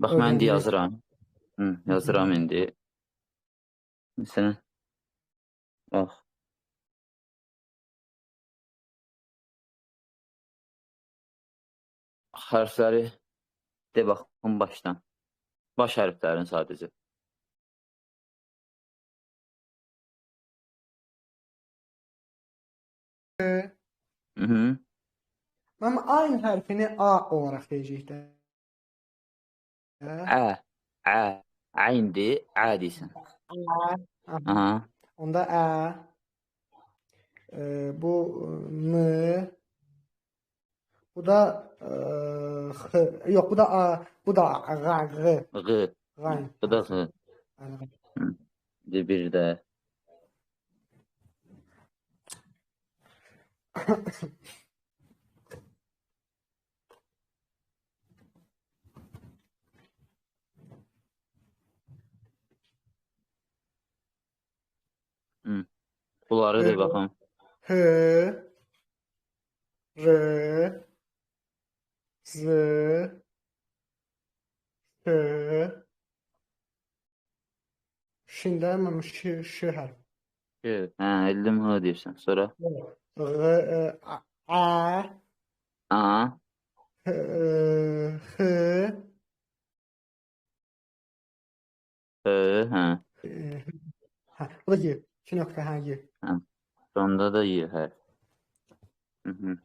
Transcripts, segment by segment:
Bax, mən indi Öyrəndik. yazıram. Yazıram indi. Məsələn, bax. Hərfləri de baxın başdan. Baş hərflərin sadəcə. Hı -hı. Mənim ayn hərfini A olaraq deyəcəyik də. Ə, ə, əyndir, ə deyirsən. Ə. Aha. Onda Ə, bu N, bu da X, yox, bu da A, bu da Q, Q, Q. Qayn. Bu da Q. İndi bir də. Bunları de baxım. H, R, Z, H, Şində mən Ş, Ş hərfi. Ş. Hə, eldim H deyirsən. Sonra Ğ, A, A, H, X, H, hə. Hə, bu da Y. 2 nöqtə, hə, Y. Hə. Sonda da Y hərfi. Hı -hı.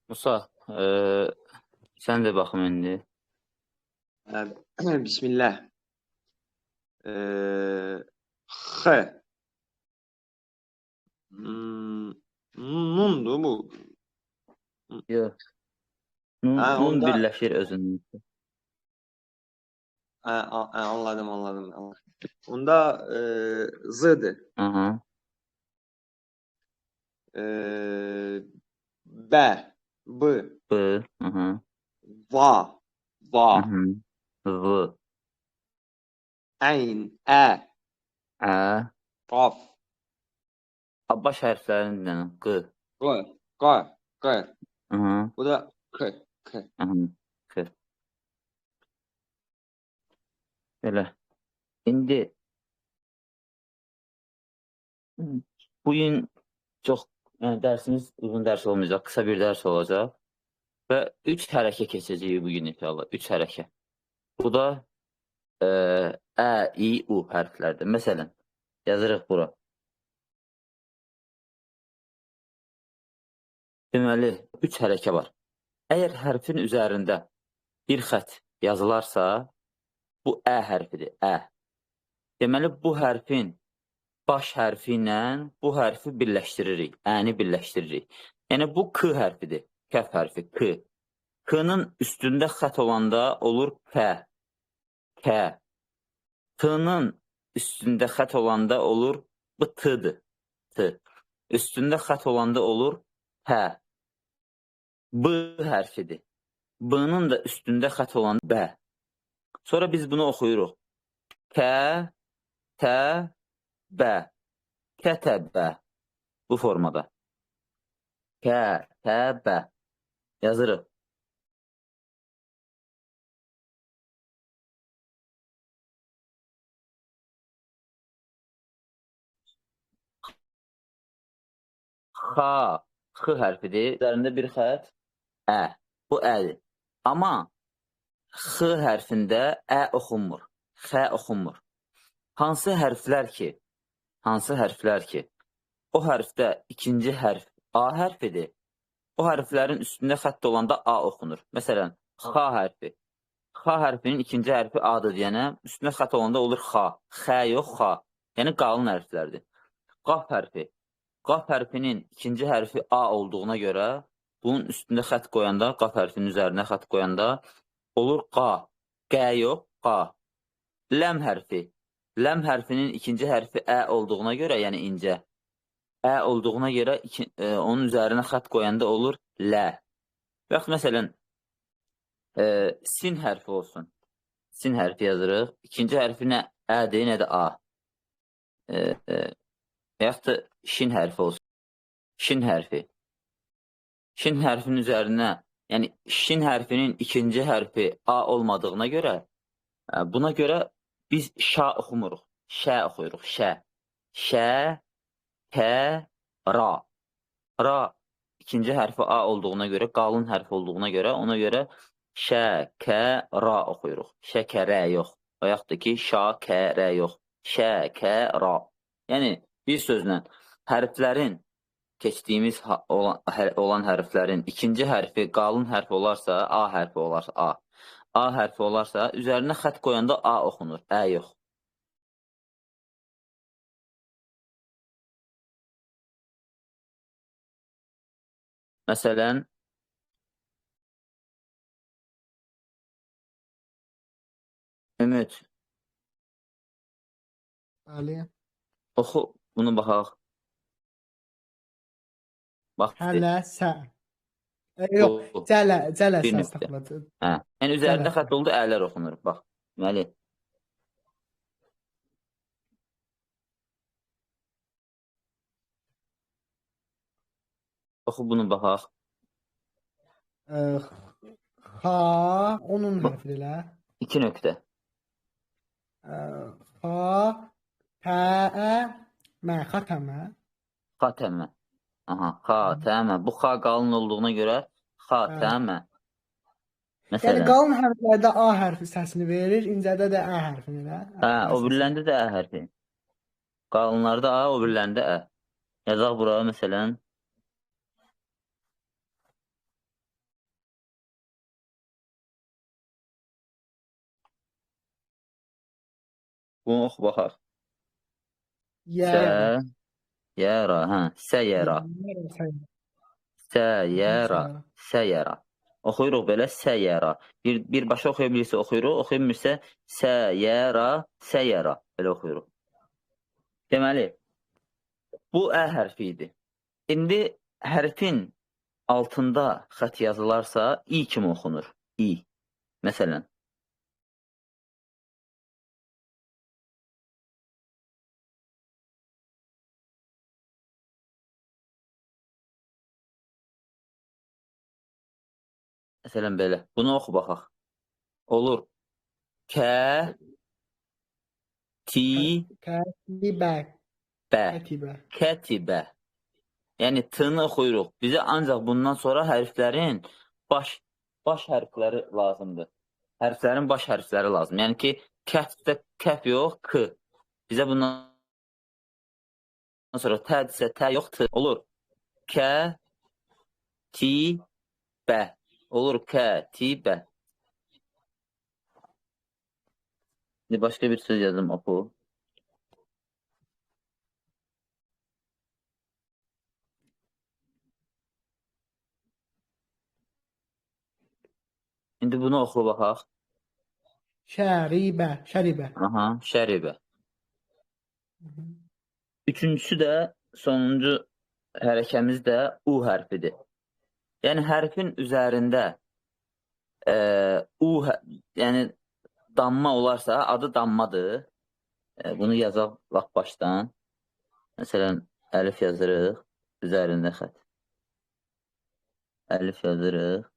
Musa, sən də baxım indi. Bismillah. X. Nundur bu. Yox. Nun, Hə, nun onda birləşir özündən. Hə, anladım, anladım. Onda Z-dir. Aha. B, B, B, aha. Va, Va, Hı -hı. V, Əyn, Ə, Ə. Qaf, Baş hərflərini denən. Q. Q, Q, Q. Aha. Bu da K, K. Aha. K. Belə. İndi bu gün çox, yəni dərsimiz uzun dərs olmayacaq, qısa bir dərs olacaq və 3 hərəkə keçəcəyik bu gün inşallah. 3 hərəkə. Bu da Ə, İ, U hərflərdir. Məsələn, yazırıq bura. Deməli, 3 hərəkə var. Əgər hərfin üzərində bir xətt yazılarsa, bu Ə hərfidir, Ə. Deməli, bu hərfin baş hərfi ilə bu hərfi birləşdiririk, Ə-ni birləşdiririk. Yəni, bu K hərfidir, kəf hərfi, K. K-nın üstündə xətt olanda olur K, K. T-nın üstündə xətt olanda olur, bu T-dir, T. Üstündə xətt olanda olur H. B hərfidir. B-nın da üstündə xətt olanda B. Sonra biz bunu oxuyuruq. K, T, B. Kətəbə. Bu formada. K, T, B. Yazırıq. X, X hərfidir. Üzərində bir xətt Ə. Bu Ədir. Amma X hərfində Ə oxunmur. X oxunmur. Hansı hərflər ki, hansı hərflər ki, o hərfdə ikinci hərf A hərfidir. O hərflərin üstündə xətt olanda A oxunur. Məsələn, X hərfi. X hərfinin ikinci hərfi A-dır deyənə, üstündə xətt olanda olur X. X yox, X. Yəni qalın hərflərdir. Qaf hərfi. Qaf hərfinin ikinci hərfi A olduğuna görə Bunun üstündə xətt qoyanda, qaf hərfinin üzərinə xətt qoyanda olur qa. Q yox, qa. Ləm hərfi. Ləm hərfinin ikinci hərfi ə olduğuna görə, yəni incə. Ə olduğuna görə onun üzərinə xətt qoyanda olur lə. Və yaxud məsələn, sin hərfi olsun. Sin hərfi yazırıq. İkinci hərfi nə ədir, nə də a. Və yaxud da şin hərfi olsun. Şin hərfi. Şin hərfinin üzərinə, yəni şin hərfinin ikinci hərfi a olmadığına görə, buna görə biz şa oxumuruq. Şə oxuyuruq. Şə. Şə, kə, ra. Ra ikinci hərfi a olduğuna görə, qalın hərfi olduğuna görə, ona görə şə, kə, ra oxuyuruq. Şəkərə yox. Və yaxud da ki, şa, kə, rə yox. Şə, kə, ra. Yəni, bir sözlə, hərflərin keçdiyimiz olan hərflərin ikinci hərfi qalın hərf olarsa, A hərfi olarsa, A. A hərfi olarsa, üzərinə xətt qoyanda A oxunur, Ə yox. Məsələn, Ümid, Bəli. Oxu, bunu baxaq. Bax, Hələsə. Yox, cələ, cələsə, Bir nöqtə. estəğfurullah. Hə. Yəni üzərində Cələsə. xətt oldu, ələr oxunur. Bax, deməli. Oxu bunu baxaq. Xa, onun hərfidir elə. 2 nöqtə. Xa, tə, mə, xatəmə. Xatəmə. Aha, xatəmə. Bu xa qalın olduğuna görə xatəmə. Yəni Məsələn. qalın hərflərdə A hərfi səsini verir, incədə də Ə hərfini elə. Hə, o birilərində də Ə hərfi. Qalınlarda A, o birilərində Ə. Yazaq bura məsələn. Bunu oxu baxaq. Yə. Sə, yəra, hə, səyəra. Səyəra, səyəra. Oxuyuruq belə səyəra. Birbaşa oxuya bilirsə oxuyuruq, oxuya bilmirsə səyəra, səyəra belə oxuyuruq. Deməli, bu ə hərfi idi. İndi hərfin altında xətt yazılarsa i kimi oxunur. İ. Məsələn. Məsələn, belə. Bunu oxu baxaq. Olur. Kə, ti, Kətibə. bə. Kətibə. Kətibə. Yəni, t-ni oxuyuruq. Bizə ancaq bundan sonra hərflərin baş hərfləri lazımdır. Hərflərin baş hərfləri lazım. Yəni ki, kəfdə kəf yox, k. Bizə bundan sonra tədirsə tə yox, t. Olur. Kə, ti, bə. Olur kətibə. İndi başqa bir söz yazım, oxu. İndi bunu oxu baxaq. Şəribə, şəribə. Aha, şəribə. Üçüncüsü də, sonuncu hərəkəmiz də U hərfidir. Yəni, hərfin üzərində U, yəni damma olarsa, adı dammadır. Bunu yazaq lap başdan. Məsələn, əlif yazırıq, üzərində xət. Əlif yazırıq,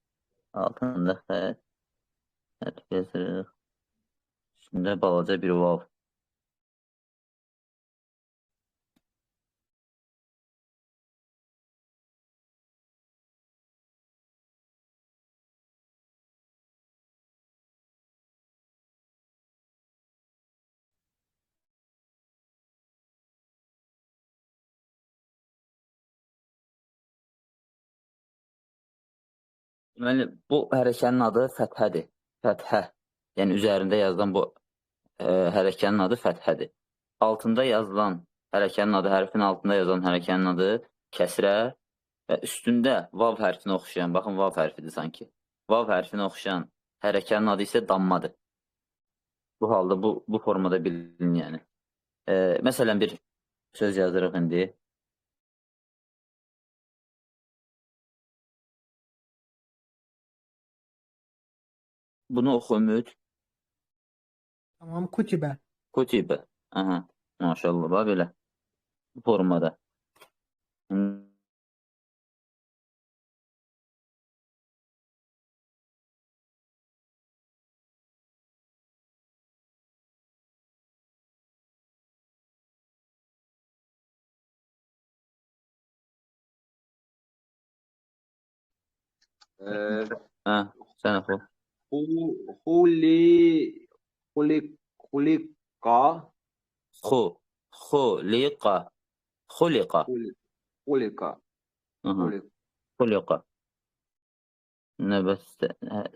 altında xət. Əlif yazırıq, üstündə balaca bir vav. Deməli, bu hərəkənin adı fəthədir. Fəthə. Yəni, üzərində yazılan bu hərəkənin adı fəthədir. Altında yazılan hərəkənin adı, hərfin altında yazılan hərəkənin adı kəsrə, Və üstündə vav hərfinə oxşayan, baxın vav hərfidir sanki. Vav hərfinə oxşayan hərəkənin adı isə dammadır. Bu halda bu formada bilin yəni. Məsələn bir söz yazırıq indi. Bunu oxu Ümid. Tamam. Kutibə. Kutibə. Aha. Maşallah. Bax belə. Bu formada. Hə, sən oxu. Xuli, xuli, xuliqa. Xuliqa. Xuliqa. Xuliqa. Xuliqa. Növbəti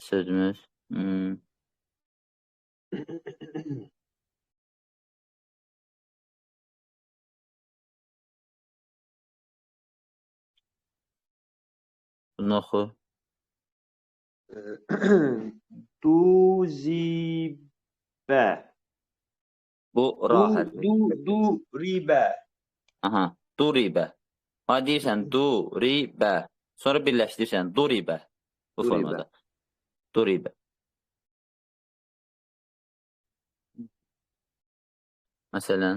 sözümüz. Bunu oxu. Duzibə. Bu ra hərfi. Duribə. Aha, duribə. Ha deyirsən duribə. Sonra birləşdirirsən duribə. Bu formada. Duribə. Məsələn,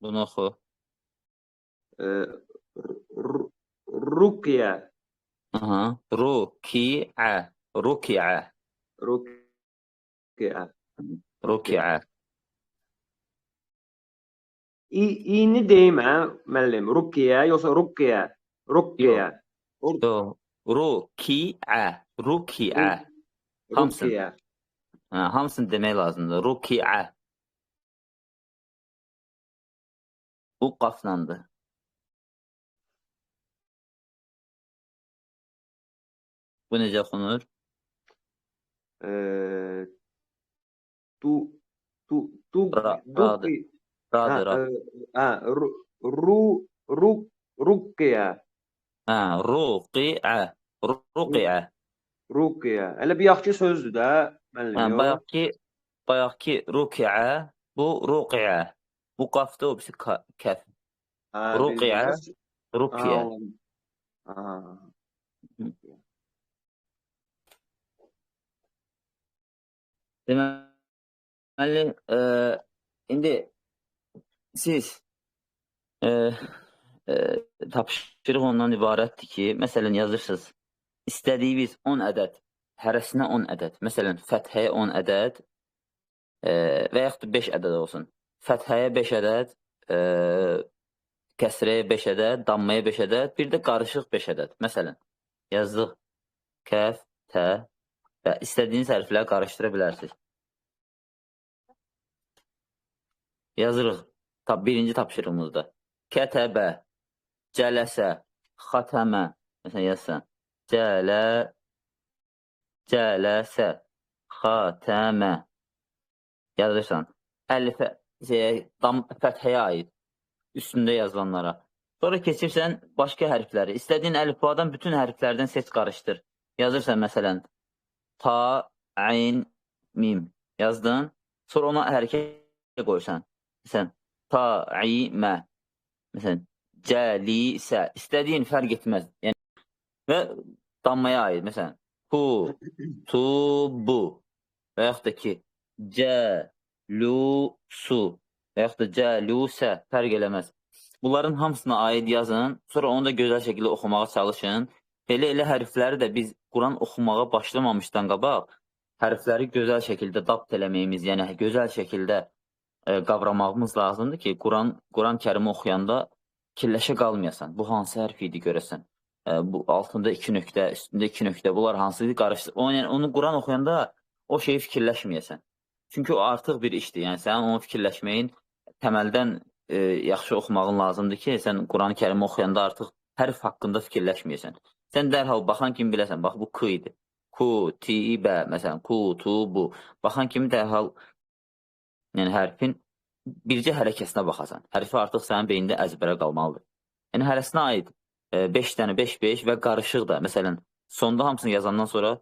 bunu oxu. Rukiyə. Aha. Rukiə. Rukiə. Rukiə. Rukiə. İni deyim, hə, müəllim? Rukiyə, yoxsa rukiyə? Rukiyə. Yox. Rukiə. Rukiə. Hamısını. Hamısını demək lazımdır. Rukiə. Bu qaflandı. Bu necə oxunur? Du, du, du, Radır. Radır, ra. Ruqiyə. Hə, ruqiə. Ruqiə. Ruqiyə. Elə bir yaxşı sözdür də, müəllim. Bayaqki ruqiə, bu ruqiə. Bu qafdır, o birisi kəf. Ruqiə, ruqiə. Deməli, indi siz tapşırıq ondan ibarətdir ki, məsələn, yazırsınız, istədiyiniz 10 ədəd, hərəsinə 10 ədəd, məsələn, fəthəyə 10 ədəd və yaxud da 5 ədəd olsun. Fəthəyə 5 ədəd, kəsrəyə 5 ədəd, dammaya 5 ədəd, bir də qarışıq 5 ədəd. Məsələn, yazdıq kəf, tə və istədiyiniz hərfləri qarışdıra bilərsiniz. Yazırıq birinci tapşırığımızda. Kətəbə, cələsə, xatəmə. Məsələn, yazsan. Cələsə, xatəmə. Yazırsan. Əlifə, fəthəyə aid üstündə yazılanlara. Sonra keçirsən başqa hərfləri. İstədiyin əlifbadan bütün hərflərdən seç qarışdır. Yazırsan məsələn, ta, ayn, mim yazdın. Sonra ona hərəkə qoysan. Məsələn, ta, i, mə. Məsələn, cəlisə. İstədiyin fərq etməz. Yəni, və dammaya aid. Məsələn, ku, tu, bu. Və yaxud da ki, cə, lu, su və yaxud da cəlusə fərq eləməz. Bunların hamısına aid yazın, sonra onu da gözəl şəkildə oxumağa çalışın. Elə-elə hərfləri də biz Quran oxumağa başlamamışdan qabaq hərfləri gözəl şəkildə dabt eləməyimiz, yəni gözəl şəkildə qavramağımız lazımdır ki, Quran-ı Kərimi oxuyanda kirləşə qalmayasan. Bu hansı hərf idi görəsən? Bu altında 2 nöqtə, üstündə 2 nöqtə, bunlar hansı idi? Qarışdı. Yəni onu Quran oxuyanda o şeyi fikirləşməyəsən. Çünki o artıq bir işdir. Yəni sənin onu fikirləşməyin təməldən yaxşı oxumağın lazımdır ki, sən Quran-ı Kərimi oxuyanda artıq hərf haqqında fikirləşməyəsən. Sən dərhal baxan kimi biləsən, bax bu K idi. Ku, T, B, məsələn, ku, tu, bu. Baxan kimi dərhal yəni hərfin bircə hərəkəsinə baxasan. Hərfi artıq sənin beynində əzbərə qalmalıdır. Yəni hərəsinə aid 5 dənə 5-5 və qarışıq da. Məsələn, sonda hamısını yazandan sonra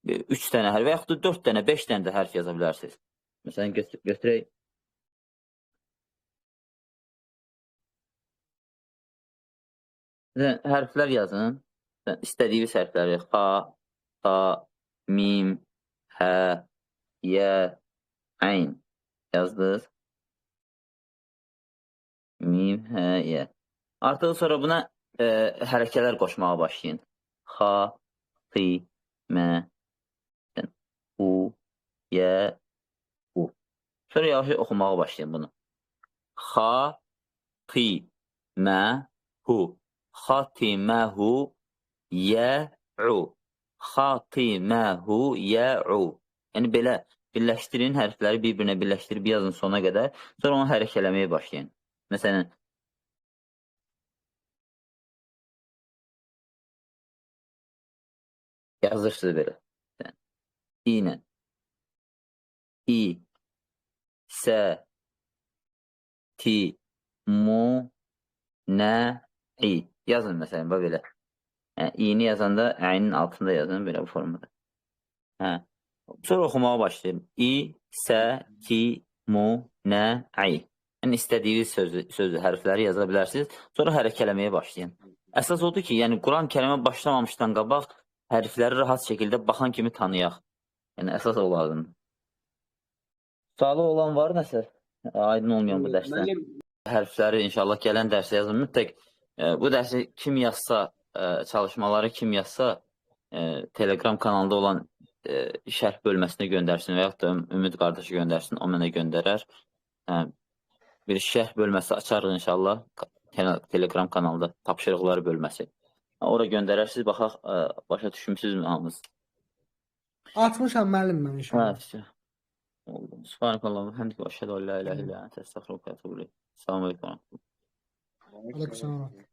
3 dənə hərf və yaxud da 4 dənə, 5 dənə də hərf yaza bilərsiniz. Məsələn, götürək. Məsələn, hərflər yazın. İstədiyiniz hərfləri X, X, mim, H, Y, Ayn yazdınız. Mim, H, Y. Artıq sonra buna hərəkələr qoşmağa başlayın. X, X, M, U, Y, U. Sonra yavaş oxumağa başlayın bunu. X, X, M, Hu. Xatiməhu Yə'u. Xatiməhu yə'u. Yəni belə birləşdirin, hərfləri bir-birinə birləşdirib yazın sona qədər. Sonra onu hərəkələməyə başlayın. Məsələn, yazırsınız belə. İ ilə. İ, S, T, M, N, İ. Yazın məsələn, bax belə. Yəni, İ-ni yazanda Ə-nin altında yazın belə bu formada. Hə. Sonra oxumağa başlayın. İ, S, T, M, N, İ. Yəni istədiyiniz sözü, hərfləri yaza bilərsiniz. Sonra hərəkələməyə başlayın. Əsas odur ki, yəni Quran-Kərimə başlamamışdan qabaq hərfləri rahat şəkildə baxan kimi tanıyaq. Yəni əsas o lazımdır. Sualı olan var nəsə? Aydın olmayan bu dərsdən. Hərfləri inşallah gələn dərsə yazın. Mütləq bu dərsi kim yazsa, çalışmaları kim yazsa, Telegram kanalında olan şərh bölməsinə göndərsin və yaxud da Ümid qardaşı göndərsin, o mənə göndərər. Bir şərh bölməsi açarıq inşallah Telegram kanalında, tapşırıqları bölməsi. Ora göndərərsiniz, baxaq, başa düşmüsünüzmü hamınız? Atmışam müəllim mən inşallah. Hə, oldu. Subhanakallah və həmdikə və əşhədu ən la ilahə illə ente, əstəğfiruka və etûbü ileyk. Esselamu aleyküm. Aleyküm.